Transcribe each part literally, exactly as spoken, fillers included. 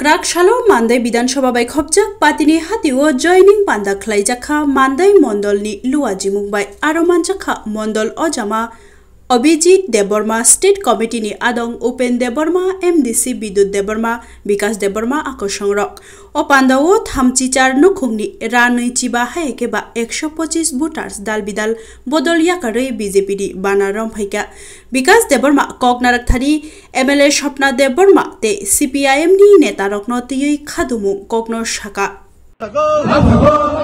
Krak salo Mandai Bidhan Sabha bai khopjak patini hatio joining panda khlaijak kha Mandai Mondol ni Luwa Jimung bai, aro manjak kha Mondol Ojama Abhijit Debbarma, State Committee ni adong Upen Debbarma, M D C Bidut Debbarma, Bikas Debbarma akosong rok. O panda o thamchi char nukhung ni ranwi chiba hai khe ba ekso pochis voters dal bidal bodol yakarwi B J P ni bana romphai kha. Bikas Debbarma kok narak thani M L A Swapna Debbarma tei C P I M ni neta rokno twiwi khadumung kokno saka. স্বাগতম, স্বাগতম,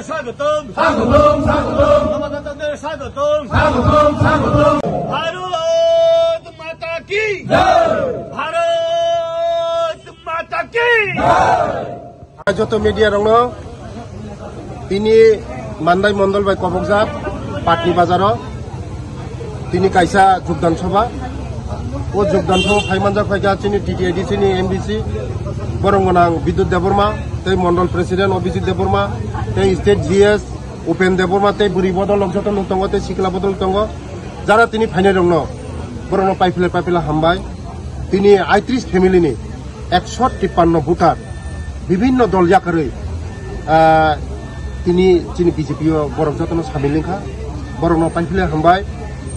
স্বাগতম। স্বাগতম, স্বাগতম, স্বাগতম। স্বাগতম, স্বাগতম, স্বাগতম। স্বাগতম, স্বাগতম। ভারত মাতা কি জয়। ভারত মাতা কি জয়। Joto media rokno tini Mandai Mondol bai kobokjak Patni Bazaro tini kaisa jogdan sabha. O jogdan sabha phai manjak phaikha chini T T A D C ni M D C, borom gwnang Bidut Debbarma, tei Mondol President Abhijit Debbarma, tei State G S Upen Debbarma, tei bwrwi bodol rok joto nuk tongo, tei sikla bodol tongo. Jara tini phainai rokno, borokno paiphle paiphle hambai. Tini aitris family ni ekso tippanno voter bibhinno dol yakarwi, ah, tini chini B J P o borok jotono samil wngkha, borokno paiphle hambai.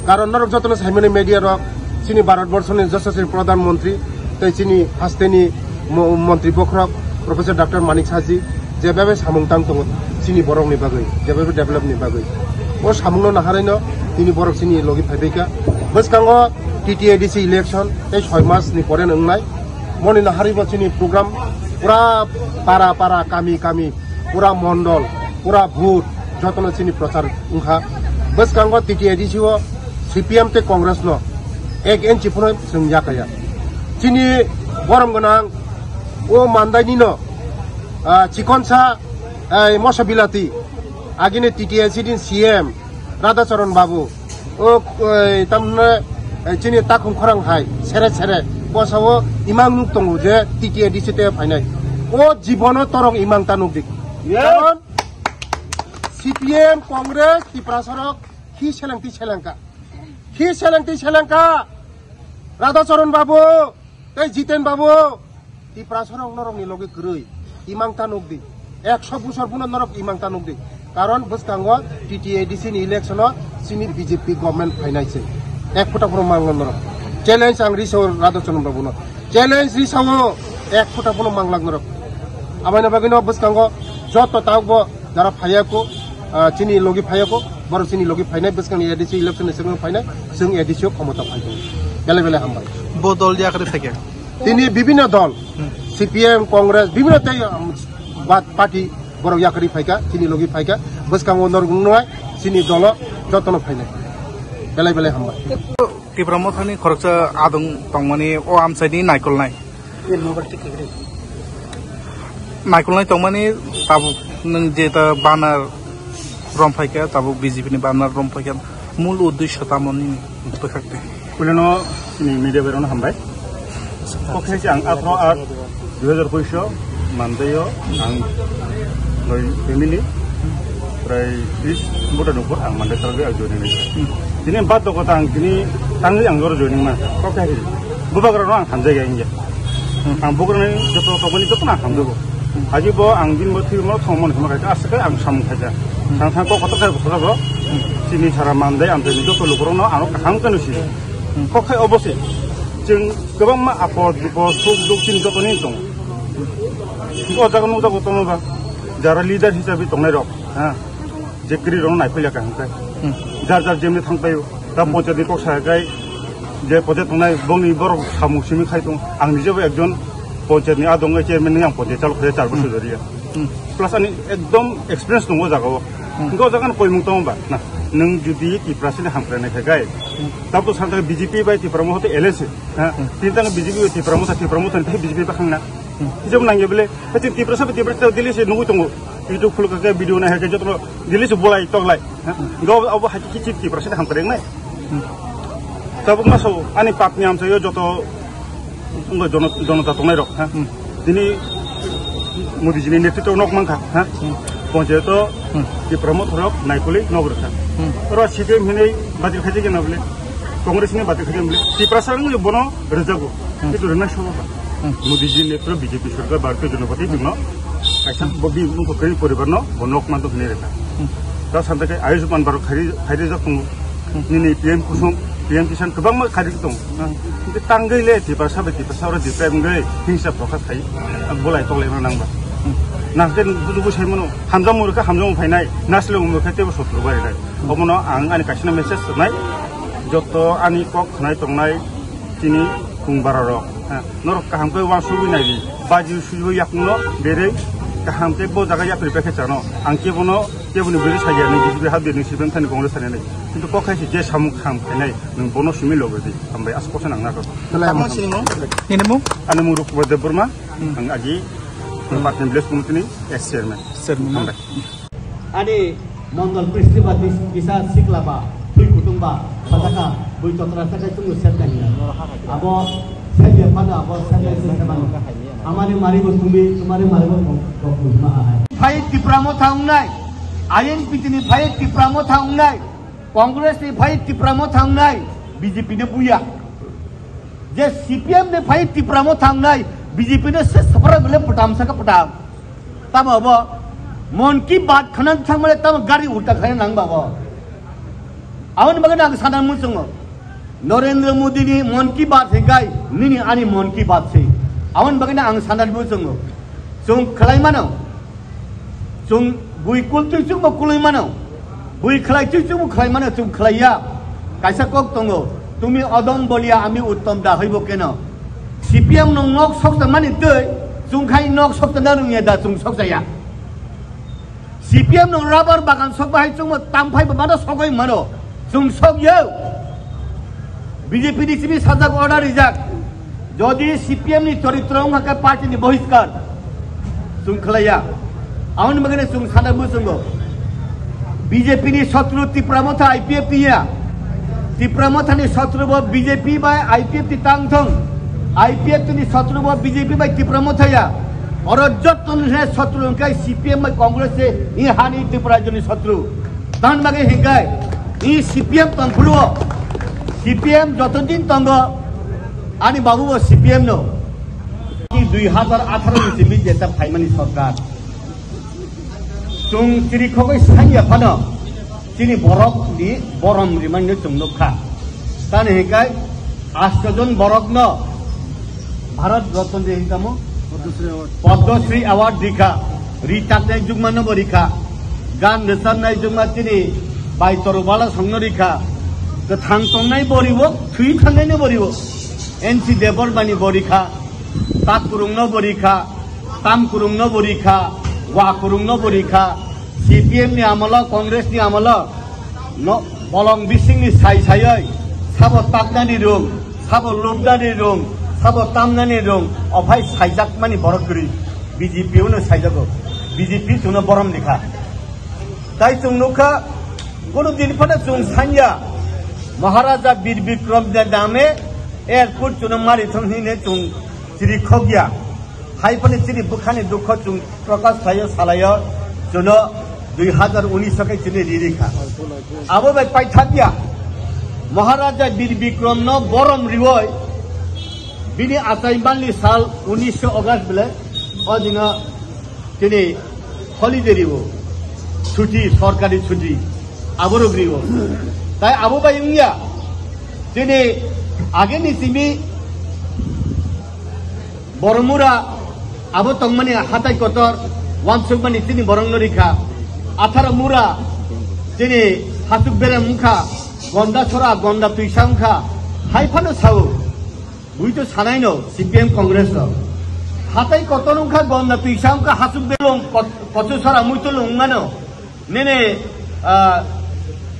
Karon norok jotono saimani media rok, chini Bharat Borso ni Yashaswi Pradhan Mantri tei chini hasteni mo-, Mantri bokhorok Professor Doctor Manik Saha ji, jebebe samung tang tongo chini borok ni bagwi, jebebe develop ni bagwi. O samung no naharwi no tini borok chini logi phaibai kha. Bwskango T T A D C election tei soi mas ni pore no wngnai. Moni naharwi bo chini program pura para para, kami kami, pura mondol, pura booth jotono chini prochar wngkha. Bwskango T T A D C o C P M tei Congress no ek inch phano chwng yakaya. Chini borom gwnang o Mandai ni no, ah, chikonsa, ah, mosa bilati, agini T T A D C ni C M Radhacharan Babu, o, eh, tamne, eh, chini takhum khorang hai, sere sere, bosao imang nuk tongo je T T A D C te phainai. O jibono torong imang ta nuk dik. Yes. Karon C P M, Congress, Tiprasa rok khi seleng ti selengka. Khi seleng ti selengka. Radhacharan Babu, tei Jiten Babu, Tiprasa rok norok ni logi kwrwi. Imang ta nuk di. Ekso bosor phano norok imang ta nuk di. Karon bwskango T T A D C ni election o chini B J P government phainai se. Ek phuta phano mangla norok. Challenge ang risao Radhacharan Babu no. Challenge risao ek phuta phano mangla norok. Abaino bagwi no bwskango joto tabuk bo jara phaiya ko, ah, chini logi phaiya ko, borok chini logi phainai bwskangni A D C election ni swkang phainai, chwng A D C o khomota phai tongo. Belai belai hambai. Bo dol yakarwi phaikha? Tini bibhinno dol, Hmm. C P M, Congress, bibhinno tei, um, ba-, party borok yakarwi phaikha, chini logi phaikha, bwskango norok wngnai, chini dolo jotono phainai. Belai belai hambai. Tipra Mothani khoroksa adong tongmani o amchaini naikolnai. Naikolnai tongmani tabuk nwng jeta banner romphai kha, tabuk B J P ni banner romphai kha, mul uddesho tamo nini bwkhak de? Kulino chini media berokno hambai. Kokhe se ang aphro ar dui hajar kuiso Mandai o ang noi family prai tris buta nokor ang Mandai salbe ang joining ni. Tini bad dokota ang tini tangwi ang joro joining ma. Kokhe bubagra no ang hamjai ga inge. Ang bubagra ni joto tongmani joto na hamjago. Aji bo ang din bo thwi mo thong mon hima kha asake ang samung khaja. Sang sang kok kotor kha kotor bo. Chini sara Mandai ang tini joto lukurok no ano kaham kanu si. Kokhe obosi. Chwng kwbangma apod bipod suk duk chini joto ni tongo. O jaga nukjago tongma ba jara leader hisabe tongnai rok, ha, je kwrwi rok naikolya kaham khe. Hmm. Jar jar jemni thang paio. Ta Hmm. Panchayat ni kok sa kai je panchayat tongnai bongni borok samung simi khai tong. Ang nijebo ekjon panchayat ni adong chairman ni ang panchayat chalo khe char bosor Hmm. joriya. Hmm. Plus ani ekdom experience tongo o jaga o. Hmm. Hingke o jaga ni koimung tongo ba? Na, nwng jodi Tiprasa ni hamkrai nai khe gai. Hmm. Tabuk to santai B J P bai Tipra Motha tei L S A. Ha? Hmm. Tini tang B J P bai Tipra Motha, Tipra Motha ni tei B J P bakhang na. Hmm. Hijab nang ye bele, ha, tini Tiprasa bai Tiprasa tei Delhi se nugui tongo. YouTube khuluk khe video nai hai khe joto Delhi se bolai toklai. Ha? Hmm. Hingke abo hai khe Tiprasa ni hamkrai nai. Hmm. Tabuk ma so ani pap ni amsa yo joto Wngkha jono-, jonota tongnai rok, ha? Hmm. Tini Modi jini netritwo nok mankha, ha? Hmm. Ponchayato Hmm. Tipra Motha rok naikolwi nok rwkha. Hmm. Oro C P M hinwi batil khaijak ya na bole? Congress hinwi batil khaijak na bole? Tiprasa wngwi bono rwjago. Hmm. Kintu rwnai sobo ba. Modi ji ni pro B J P sarkar Bharatiya Janata Party jongno kaisa bo bi mung kwrwi poribar no bo nok man to hwnwi rwkha. Ta santa khe Ayushman Bharat khairi khairi jak tongo. Nini P M Kusum, P M Kisan kwbangma khairi tongo. Hingke tangwi le Tiprasa bai Tiprasa oro Tiprasa wngwi hingsa prokash khai bolai toklai ma nangba. Nang khe budu bo sai mano hamjak murkha hamjak phainai nasle umurkha tebo sotro barinai. Omono ang ani kaisa message rwnai joto ani kok khnai tongnai chini khung bararok. Ha, norok kaham khe uansugwi nai di. Baji suiwi yakungno berwi kaham khe bo jaga yapri pekhe chano. Ang kebono, keboni berwi sagia ni B J P ha berwi sibeng thani Congress thani nai. Kintu kok khai se je samung kham khainai nwng bono simi logo di. Hambai as kosa nang nato. Tamo sini mo? Nini mo? Ani mung Rukubor Debbarma. Hmm. Ang agi Patni Village Committee ni ex chairman. Chairman. Hambai. Ani mondol Kristibati kisa sikla ba, twi kutung ba, sadaka, bui totra sakai chungu set nai. Abo set ya pada, abo set nai se seman. Amari mari bo tumi, tumari mari bo kok kok ma hai. Phai Tipra Motha wngnai, I N P T ni phai Tipra Motha wngnai, Congress ni phai Tipra Motha wngnai, B J P ni buya. Je C P M ni phai Tipra Motha wngnai, B J P ni se sapra bele putam saka putam. Tamo abo Mon Ki Baat khana thangmale tamo gari ulta khana nang babo. Aboni bagwi ang sana muchungo. Narendra Modi ni Mon Ki Baat se gai, nini ani Mon Ki Baat se. Aboni bagwi ang sana muchungo. Chwng khlai mano. Chwng bui kultwi chwngbo kulwi mano. Bui khlai twi chwngbo khlai mano, chwng khlai ya. Kaisa kok tongo. Tumi odom bolia, ami uttom da, hoibo keno. C P M nung nok soksa mani twi, chwng khai nok soksa na rung ya da, chwng soksa ya. C P M nung rubber bagan sok bahai chwngbo tam phai bo mano sogoi mano. Chwng sok yo. B J P ni simi sajak order rijak. Jodi C P M ni choritro wngkha khe party ni bohiskar. Chwng khlaiya. Aboni bagwi chwng sana muchungo. B J P ni sotru Tipra Motha I P F T ya. Tipra Motha ni sotru bo B J P bai I P F T tang thung. I P F T ni sotru bo B J P bai Tipra Motha ya. Oro jotto ni sotru wngkha C P M bai Congress se i hani Tipra rajyo ni sotru. Tan bagwi hingkai i C P M tongphuru o. C P M joto din tongo. Ani babu bo C P M no. Dui hazar atharo ni simi jeta phaimani sorkar. Chwng chiri khogwi sanya phano chini borok ni borom rimani chwng nukha. Tani hikai asto jon borok no Bharat Ratna de hinkamo Padma Shri Award rikha. Ri taknai jugma no bo rikha. Gan rwchapnai jugma chini bai toru bala songno rikha. Kwthang tongnai bo riwo, thwi thangnai no bo riwo. N C Debbarma ni bo rikha. Tak kurung no bo rikha. Tam kurung no bo rikha. Wa kurung no bo rikha. C P M ni amolo, Congress ni amolo no bolong bising ni sai saioi sabo taknani rung. Sabo lubnani rung, sabo tamnani rung, ophai saijakmani borok kwrwi. B J P uno saijago, B J P chwngno borom rikha. Tai chwng nukha, kunu din phano chwng sanya, Maharaja Bir Bikram de dame airport chwngno mari thung hine chwng chiri khogya. Hai phano chini bwkhani dukho chwng Prakash khlaio, salaio, chwngno dui hazar unis o khe chini ririkha. Abo bai paithakya Maharaja Bir Bikram no borom rioi bini achai manli sal unis August bele o dino chini holiday rio, chuti, sorkari chuti, aborok rio. Tai abo bai wngya chini ageni simi Boromura abo tongmani hatai kotor, wansukmani chini borokno rikha. Atharo mura chini hasuk berem wngkha, gonda sora, gonda twisa wngkha, hai phano sao. Bui to sanaino C P M Congress rok. Hatai kotor wngkha, gonda twisa wngkha, hasuk berem kot-, kochu sora muitul wngmano. Nini, ah,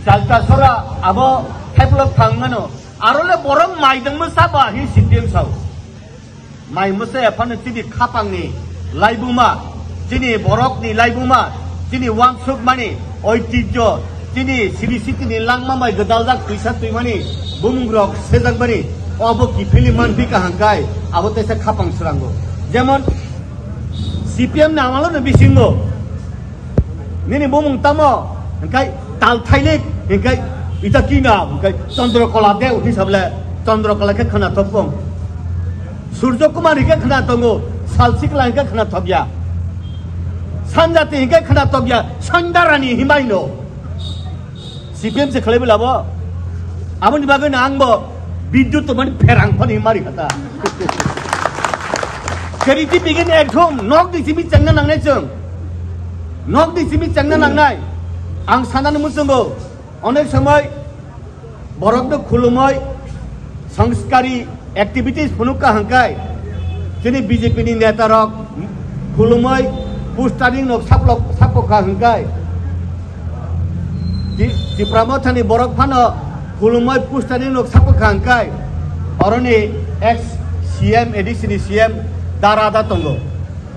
jalta sora abo thaiplok thangmano. Aro le borok maidangma saba hi C P M sao. Mai mwsai phano chini khapangni laibuma, chini borokni laibuma, chini wansukmani oitijjo, chini siri sitini langma bai gwdaljak twisa twimani bumungrok sejakmani obo kiphilwi manphi kaham kai abo teisa khapang srango. Jemon C P M ni amalono bisingo nini bumung tamo, hingkai tal thailik, hingkai ita kina, hingkai Chandrakala de uthi sable, Chandrakala khe khana topong. Surjo Kumar hinkhe khna tongo, Salsikla hinkhe khna tokya. Sanjati hinkhe khna tokya, Sandarani himaino. C P M se khlai bila bo. Aboni bagwi no ang bo Bidyut to mani pherang phani mari khata. Keriti begin at home, nok di simi chengna nangnai chwng. Nok di simi chengna nangnai. Ang sanani muchungo, onek somoi borokno khulumoi, sangskari activities phunukha hwnkhe, chini B J P ni neta rok khulumoi postering no saplok, sapokha hwnkhe, Ti-, Tipra Mothani borok phano khulumoi postering no sapokha hwnkhe, oroni ex C M, A D C ni C M dara da tongo,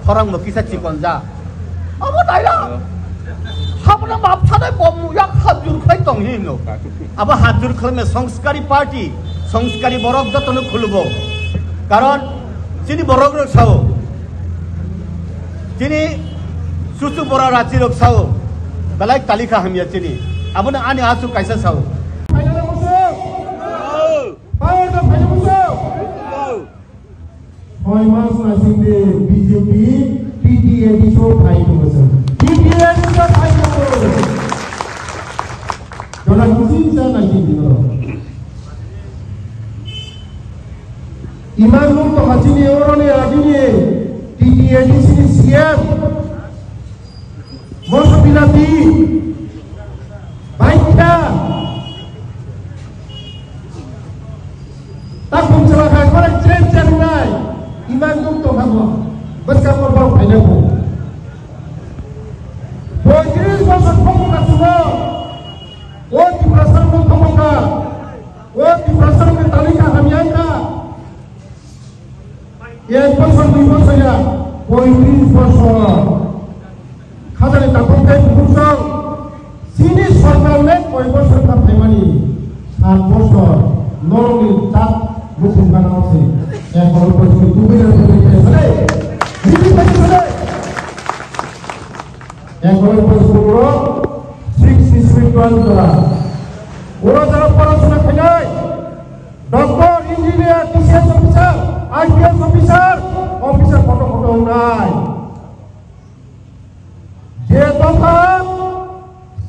khorang bo kisa chikonja. Abo naila. Habna map thadai bom yak hajur khai tong hi no. Abo hajur khlai me sangskari party, sangskari borok jotono khulugo. Karon chini borok rok sao. Chini susu bora rachi rok sao. Belai talika hamya chini. Abo na ani asu kaisa sao. Power da phaina muso. Soi mas naisingdi B J P T T A D C o phai tongo chwng. T T A D C o phai tongo. Jora kuching sa naisingdi no. Imang nuk to hachini oroni agini T T A D C ni C M. Moso bilati. Baikha. Takhum chwla khai khorang chen chen nai. Imang nuk to khago. Bwskang ko bok phaina bo. Poitris bosor khomo ka sugo. O Tiprasa no khomo ka. O Tiprasa no talika hamya ka. Ek bosor, dui bosor ya, poitris bosor. Khajani takhuk tei bukhuk song. Chini sorkar le koi bosor kha phaimani? Sat bosor. Norokni jat muchung gana se. Ek bosor poitris, dui bosor poitris sale. Dui bosor sale. Ek bosor poitris song. Six six three twelve jora. Oro jora porasona khainai. Doctor, engineer, T C S officer, I P S officer, officer koto koto wngnai. Je dopha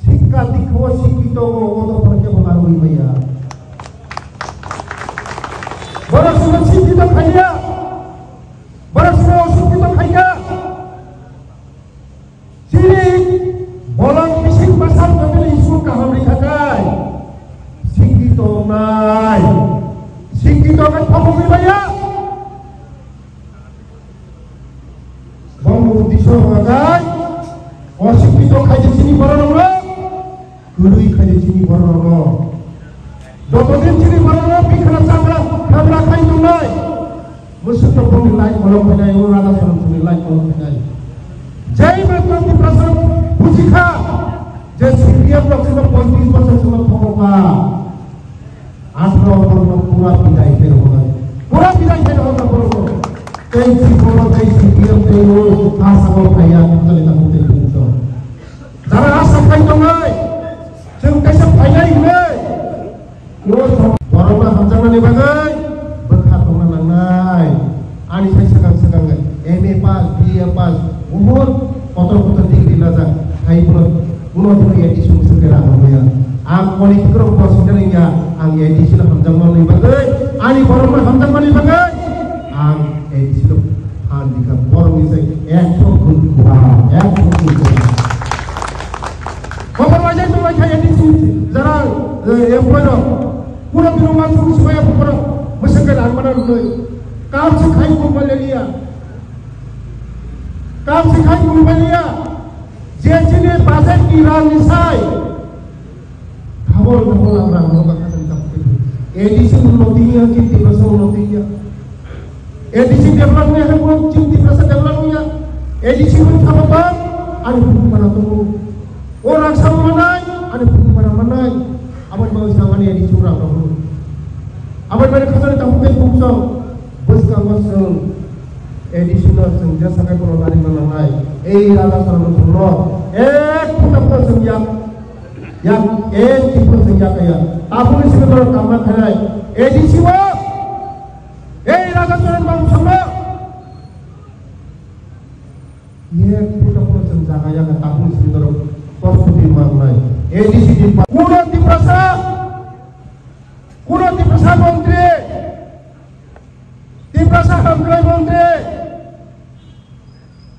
sikka dikha o sikki tongo, o dopha khe bo larwi maya. Borok sino sikki to khaiya, borok sino sikki to khaikha. Chini bolong bising basal family issue kaham rikha kai. Sikki tongnai. Sikki tongnai phobogwi maya. Bongni uddisho hwnkhai, osikki tong khaidi chini borok rok. Kwrwi khaidi chini borok rok. Joto din chini borok rok bikhra chakra khabra khai tongnai. Mwswk tongthokni light kolok phainai, o Radha Saran songni light kolok phainai. Jai Bhagwan Tiprasa bujikha je C P M rok sino poitris bosor sino thokokha. Atharo borokno pura bidai khe rwkha. Pura bidai khe rwkha borokno. Tei C P M tei C P M tei o asa o phaiya, tei tabuk tei tei tong. Jara asa khai tongnai, chwng kaisa phainai hinwi. Borokno hamjaknani bagwi bwkha tongna nangnai. Ani sai swkang swkang M A pass, B A pass, buhut kotor kotor degree lajak. Hai borok kuno dino A D C mwswk khe rang rwya. Ang politikrok bosingkha wngya, ang A D C no hamjakmani bagwi, ani borokno hamjakmani bagwi ang A D C no phan dikha. Borokni sai ekso gun kuha, ekso gun kuha. Kotor waijak tonglaikha A D C jara, eh, employee rok. Kuno bini uansuk swmaya buphuru mwswk khe rang mana rwnwi. Kaam se khai kulbaliya. Kaam se khai kulbaliya. Je chini budget ni rang ni sai. Double double ang rang no bakha tang kap khe. A D C unnoti ya, chini Tiprasa unnoti ya. A D C develop ya, chini Tiprasa develop ya. A D C bo thapa bang, ani buphuru mana tongo. O rang sama manai, ani buphuru mana manai. Aboni bagwi chwng ani A D C rang rok. Aboni bagwi khajani tabuk tei bukchang bwskango chwng A D C no chwng jesa khe bono nari mananai. Ei Radha Saran chwngno ek phuta phuta chwng yak, yak, ek phuta chwng yak ya. Tabukni simi borok kamma khainai. A D C o Ei Radha Saran babu, Ye pito pito chwng jaga yaga tabuk sindoro kosto di mangnai. A D C di pa-, kuno Tiprasa, kuno Tiprasa montri, Tiprasa hamkrai montri.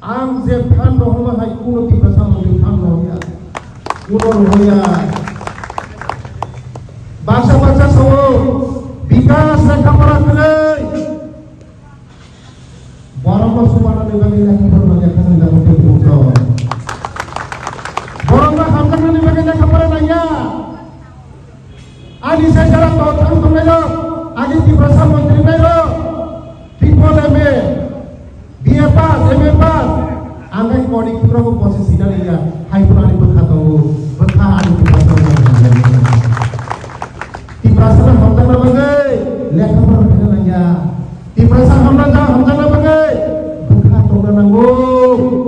Ang je phan rohorma hai kuno Tiprasa montri phan rohya. Kuno rohya. Baksa baksa sawo bikas lekha pora kwrwi. Borokno sumanani bagwi lekha pora lekha ni bagwi tei bukto. Borokno hamjaknani bagwi lekha pora nangya. Ani sai jara to thang tongnai rok, ani Tiprasa montri nai rok, triple M A, B A pass, M A pass, ang kai koni kuro ko posi sina liya, hai pura ani bwkha tongo, bwkha ani Tiprasa montri. Tiprasa na hamjakna bagwi lekha pora phina nangya. Tiprasa hamna ja hamjakna bagwi bwkha tongna nango.